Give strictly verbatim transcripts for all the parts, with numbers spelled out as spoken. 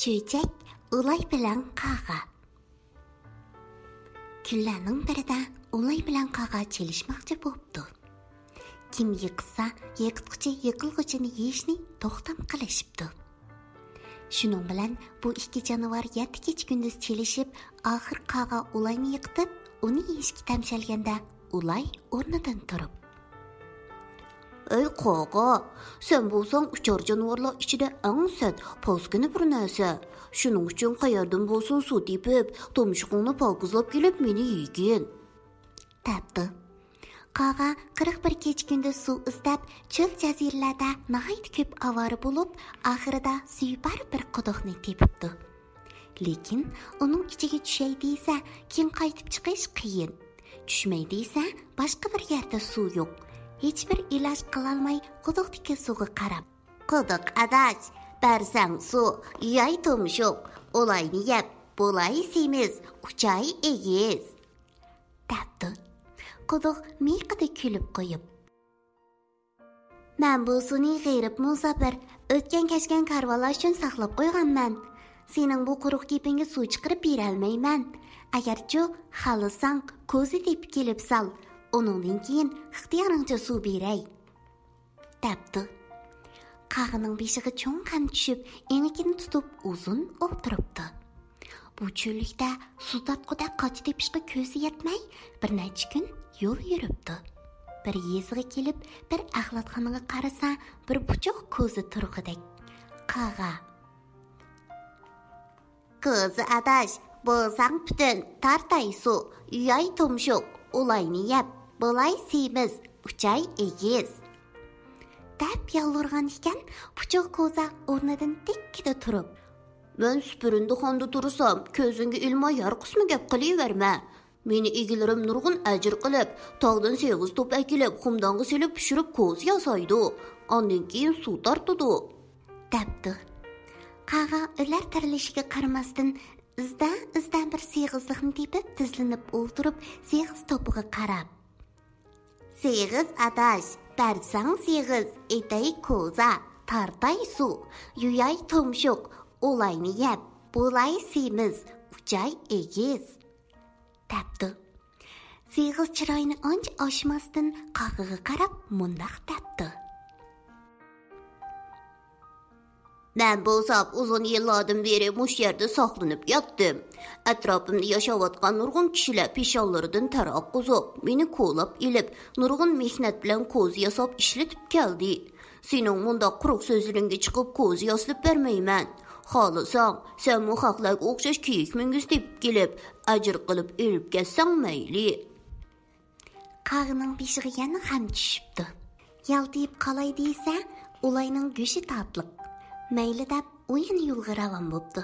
چۆچەك، ئۇلاي بىلەن قاغا. كۈنلەرنىڭ بىرىدە ئۇلاي بىلەن قاغا چېلىشماقچى بوپتۇ. كىم يىقىتسا، يىقىتقۇچى يىقىلغۇچىنى يېيىشنى توختام قىلىشىپتۇ. شۇنىڭ بىلەن بۇ ئىككى جانىۋار يەتتە كېچە-كۈندۈز چېلىشىپ، ئاخىر قاغا ئۇلاينى يىقىتىپ، ئۇنى يېيىشكە تەمشەلگەندە، ئۇلاي ئورنىدىن تۇرۇپ، «ئەي قاغا، سەن بولساڭ ئۇچار جانىۋارلار ئىچىدە ئەڭ سەت، پاسكىنا بىر نەرسە. شۇنىڭ ئۈچۈن قەيەردىن بولسۇن سۇ تېپىپ، تۇمشۇقۇڭنى پاكىزلاپ كېلىپ مېنى يېگىن.» دەپتۇ. قاغا قىرىق بىر كېچە-كۈندۈز سۇ ئىزدەپ، چۆل جەزىرىلەردە ناھايىتى كۆپ ئاۋارە بولۇپ، ئاخىرىدا سۈيى بار بىر قۇدۇقنى تېپىپتۇ. لېكىن ئۇنىڭ ئىچىگە چۈشەي دېسە، كېيىن قايتىپ چىقىش قىيىن. چۈشمەي دېسە، باشقا بىر يەردە سۇ يوق. ھېچبىر ئىلاج قىلالماي، قۇدۇقتىكى سۇغا قاراپ، «قۇدۇق ئاداش، بەرسەڭ سۇ، يۇياي تۇمشۇق، ئۇلاينى يەپ، بولاي سېمىز، ئۇچاي ئېگىز.» دەپتۇ. قۇدۇق مىيىقىدا كۈلۈپ قويۇپ، «مەن بۇ سۇنى غېرىب مۇساپىر، ئۆتكەن-كەچكەن كارۋانلار ئۈچۈن ساقلاپ قويغانمەن. سېنىڭ بۇ قۇرۇق گېپىڭگە سۇ چىقىرىپ بېرەلمەيمەن. ئەگەرچۇ خالىساڭ، كوزا تېپىپ كېلىپ سال. ئۇنىڭدىن كېيىن ئىختىيارىڭچە سۇ بېرەي.» دەپتۇ. قاغىنىڭ بېشىغا چوڭ غەم چۈشۈپ، ئېڭىكىنى تۇتۇپ ئۇزۇن ئولتۇرۇپتۇ. بۇ چۆللۈكتە سۇ تارتقۇدەك قاچا تېپىشقا كۆزى يەتمەي، بىر نەچچە كۈن يول يۈرۈپتۇ. بىر يېزىغا كېلىپ، بىر ئەخلەتخانىغا قارىسا، بىر پۇچۇق كوزا تۇرغۇدەك. قاغا، «كوزا ئاداش، بولساڭ پۈتۈن، تارتاي سۇ، يۇياي تۇمشۇق، ئۇلاينى يەپ، بولاي سېمىز، ئۇچاي ئېگىز.» دەپ يالۋۇرغان ئىكەن، پۇچۇق كوزا ئورنىدىن دىككىدە تۇرۇپ، «مەن سۈپۈرۈندىخاندا تۇرسام، كۆزۈڭگە ئىلماي ھەر قىسما گەپ قىلىۋەرمە. مېنى ئىگىلىرىم نۇرغۇن ئەجىر قىلىپ، تاغدىن سېغىز توپ ئەكېلىپ، خۇمدانغا سېلىپ پىشۇرۇپ كوزا ياسايدۇ. ئاندىن كېيىن سۇ تارتىدۇ.» دەپتۇ. قاغا ئۆلەر تىرىلىشىگە قارىماستىن، ئىزدا-ئىزدا بىر سېغىزلىقنى تېپىپ، تىزلىنىپ ئولتۇرۇپ، سېغىز توپىغا قاراپ، «سېغىز ئاداش، بەرسەڭ سېغىز، ئېتەي كوزا، تارتاي سۇ، يۇياي تۇمشۇق، ئۇلاينى يەپ، بولاي سېمىز، ئۇچاي ئېگىز.» دەپتۇ. سېغىز چىرايىنى ئانچە ئاچماستىن، قاغىغا قاراپ مۇنداق دەپتۇ. مەن بولسام ئۇزۇن يىللاردىن بېرى مۇشۇ يەردە ساقلىنىپ ياتتىم. ئەتراپىمدا ياشاۋاتقان نۇرغۇن كىشىلەر پېشانىلىرىدىن تەر ئاققۇزۇپ، مېنى كولاپ ئېلىپ، نۇرغۇن مېھنەت بىلەن كوزا ياساپ ئىشلىتىپ كەلدى. سېنىڭ مۇنداق قۇرۇق سۆزلىرىڭگە چىقىپ كوزا ياسىتىپ بەرمەيمەن. خالىساڭ، سەنمۇ خەقلەرگە ئوخشاش كېيىك مۈڭگۈز تېپىپ كېلىپ، ئەجىر قىلىپ ئېلىپ كەتسەڭ مەيلى. قاغىنىڭ بېشىغا يەنە غەم چۈشۈپتۇ. يالتىيىپ قالاي دېسە، ئۇلاينىڭ گۆشى تاتلىق. مەيلى دەپ، ئۇ يەنە يولغا راۋان بوپتۇ.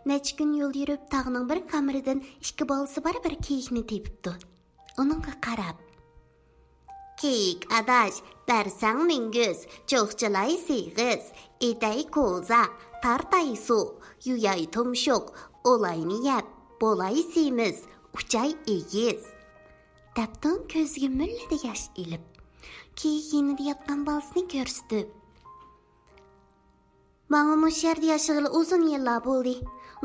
نەچچە كۈن يول يۈرۈپ، تاغنىڭ بىر كامىرىدىن ئىككى بالىسى بار بىر كېيىكنى تېپىپتۇ. ئۇنىڭغا قاراپ، كېيىك ئاداش، بەرسەڭ مۈڭگۈز، چوقچىلاي سېغىز، ئېتەي كوزا، تارتاي سۇ، يۇياي تۇمشۇق، ئۇلاينى يەپ، بولاي سېمىز، ئۇچاي ئېگىز. دەپتۇ كۆزىگە مۈللىدە ياش ئېلىپ، كېيىك يېنىدا ياتقان بالىسىنى كۆرسىتىپ، ماڭا مۇشۇ يەردە ياشىغىلى ئۇزۇن يىللار بولدى.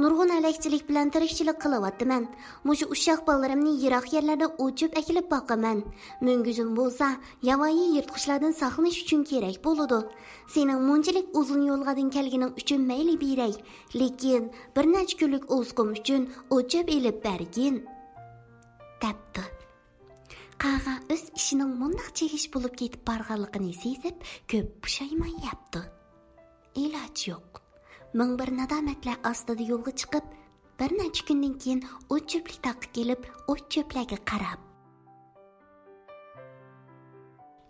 نۇرغۇن ھەلەكچىلىك بىلەن تىرىكچىلىك قىلىۋاتىمەن. مۇشۇ ئۇششاق بالىلىرىمنى يىراق يەرلەردىن ئوت-چۆپ ئەكېلىپ باقىمەن. مۈڭگۈزۈم بولسا ياۋايى يىرتقۇچلاردىن ساقلىنىش ئۈچۈن كېرەك بولىدۇ. سېنىڭ مۇنچىلىك ئۇزۇن يوللاردىن كەلگىنىڭ ئۈچۈن مەيلى بېرەي، لېكىن بىر نەچچە كۈنلۈك ئوزۇقۇم ئۈچۈن ئوت-چۆپ ئېلىپ بەرگىن، دەپتۇ. قاغا ئۆز ئىشىنىڭ مۇنداق چىگىش بولۇپ كېتىپ بارغانلىقىنى سېزىپ، كۆپ پۇشايمان يەپتۇ. ئىلاج يوق. مىڭ بىر نادامەتلەر ئاستىدا يولغا چىقىپ، بىر نەچچە كۈندىن كېيىن ئوت-چۆپلۈك تاغقا كېلىپ، ئوت-چۆپلەرگە قاراپ،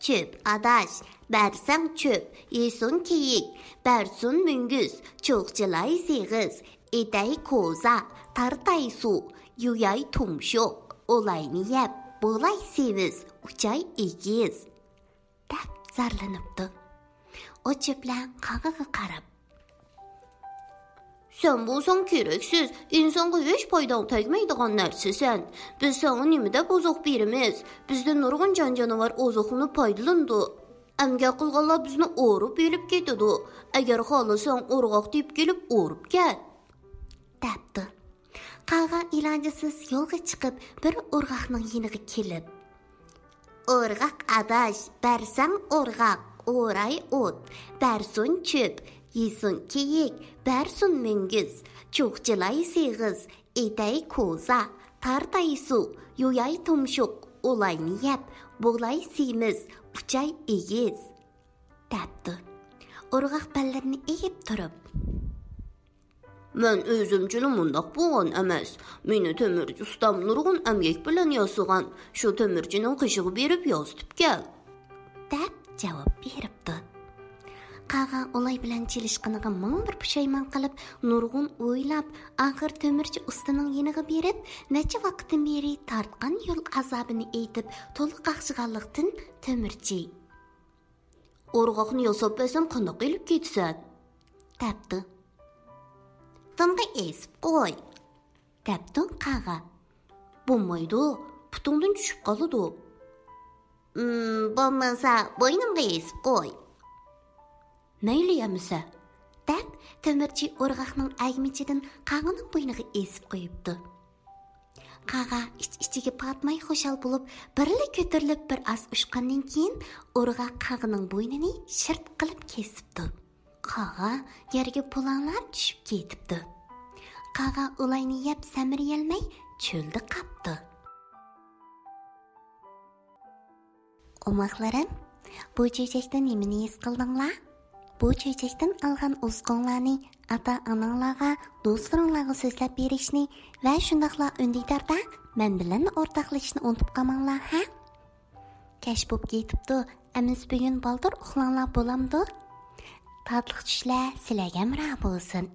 چۆپ ئاداش، بەرسەڭ چۆپ، يېسۇن كېيىك، بەرسۇن مۈڭگۈز، چوقچىلاي سېغىز، ئېتەي كوزا، تارتاي سۇ، يۇياي تۇمشۇق، ئۇلاينى يەپ، بولاي سېمىز، ئۇچاي ئېگىز، دەپ زارلىنىپتۇ. ئوت-چۆپلەر قاغىغا قاراپ، سەن بولساڭ كېرەكسىز، ئىنسانغا ھېچ پايداڭ تەگمەيدىغان نەرسىسەن. بىز ساڭا نېمە دەپ ئوزۇق بېرىمىز؟ بىزدىن نۇرغۇن جان-جانىۋار ئوزۇقلىنىپ پايدىلىنىدۇ. ئەمگەك قىلغانلار بىزنى ئورۇپ ئېلىپ كېتىدۇ. ئەگەر خالىساڭ ئورغاق تېپىپ كېلىپ ئورۇپ كەت، دەپتۇ. قاغا ئىلاجىسىز يولغا چىقىپ، بىر ئورغاقنىڭ يېنىغا كېلىپ، ئورغاق ئاداش، بەرسەڭ ئورغاق، ئوراي ئوت، بەرسۇن چۆپ، يېسۇن كېيىك، بەرسۇن مۈڭگۈز، چۇخچىلاي سېغىز، ئېتەي كوزا، تارتاي سۇ، يۇياي تۇمشۇق، ئۇلاينى يەپ، بولاي سېمىز، ئۇچاي ئېگىز، دەپتۇ. ئورغاق بەللىرىنى ئېگىپ تۇرۇپ، مەن ئۆزۈمچىلا مۇنداق بولغان ئەمەس. مېنى تۆمۈرچى ئۇستام نۇرغۇن ئەمگەك بىلەن ياسىغان. شۇ تۆمۈرچىنىڭ قېشىغا بېرىپ ياسىتىپ كەل، دەپ جاۋاب بېرىپتۇ. قاغا ئۇلاي بىلەن چېلىشقىنىغا مىڭ بىر پۇشايمان قىلىپ، نۇرغۇن ئويلاپ، ئاخىر تۆمۈرچى ئۇستىنىڭ يېنىغا بېرىپ، نەچچە ۋاقىتتىن بېرى تارتقان يول ئازابىنى ئېيتىپ، تولا قاقشىغانلىقتىن، تۆمۈرچى، ئورغاقنى ياساپ بەرسەم قانداق ئېلىپ كېتىسەن؟ دەپتۇ. تامغا ئېسىپ قوي، دەپتۇ قاغا. بولمايدۇ، پۇتۇڭدىن چۈشۈپ قالىدۇ. ئىم، بولمىسا بوينۇمغا ئېسىپ قوي. مەيلى ئەمىسە، دەپ تۆمۈرچى ئورغاقنىڭ ئەگمىچىدىن قاغىنىڭ بوينىغا ئېسىپ قويۇپتۇ. قاغا ئىچ-ئىچىگە پاتماي خۇشال بولۇپ، بىرلا كۆتۈرۈلۈپ بىر ئاز ئۇچقاندىن كېيىن، ئورغاق قاغىنىڭ بوينىنى شىرت قىلىپ كېسىپتۇ. قاغا يەرگە پۇلاڭلاپ چۈشۈپ كېتىپتۇ. قاغا ئۇلاينى يەپ سەمرىيەلمەي چۆلدە قاپتۇ. ئوماقلىرىم، بۇ چۆچەكتىن نېمىنى ھېس قىلدىڭلار؟ بۇ چۆچەكتىن ئالغان ئوزۇقۇڭلارنى ئاتا-ئاناڭلارغا، دوستلىرىڭلارغا سۆزلەپ بېرىشنى ۋە شۇنداقلا ئۈندىداردا مەن بىلەن ئورتاقلىشىشنى ئۇنتۇپ قالماڭلار، ھە؟ كەچ بوپ كېتىپتۇ، ئەمىسە بۈگۈن بالدۇر ئۇخلاڭلار بولامدۇ؟ تاتلىق چۈشلەر سىلەرگە ھەمراھ بولسۇن.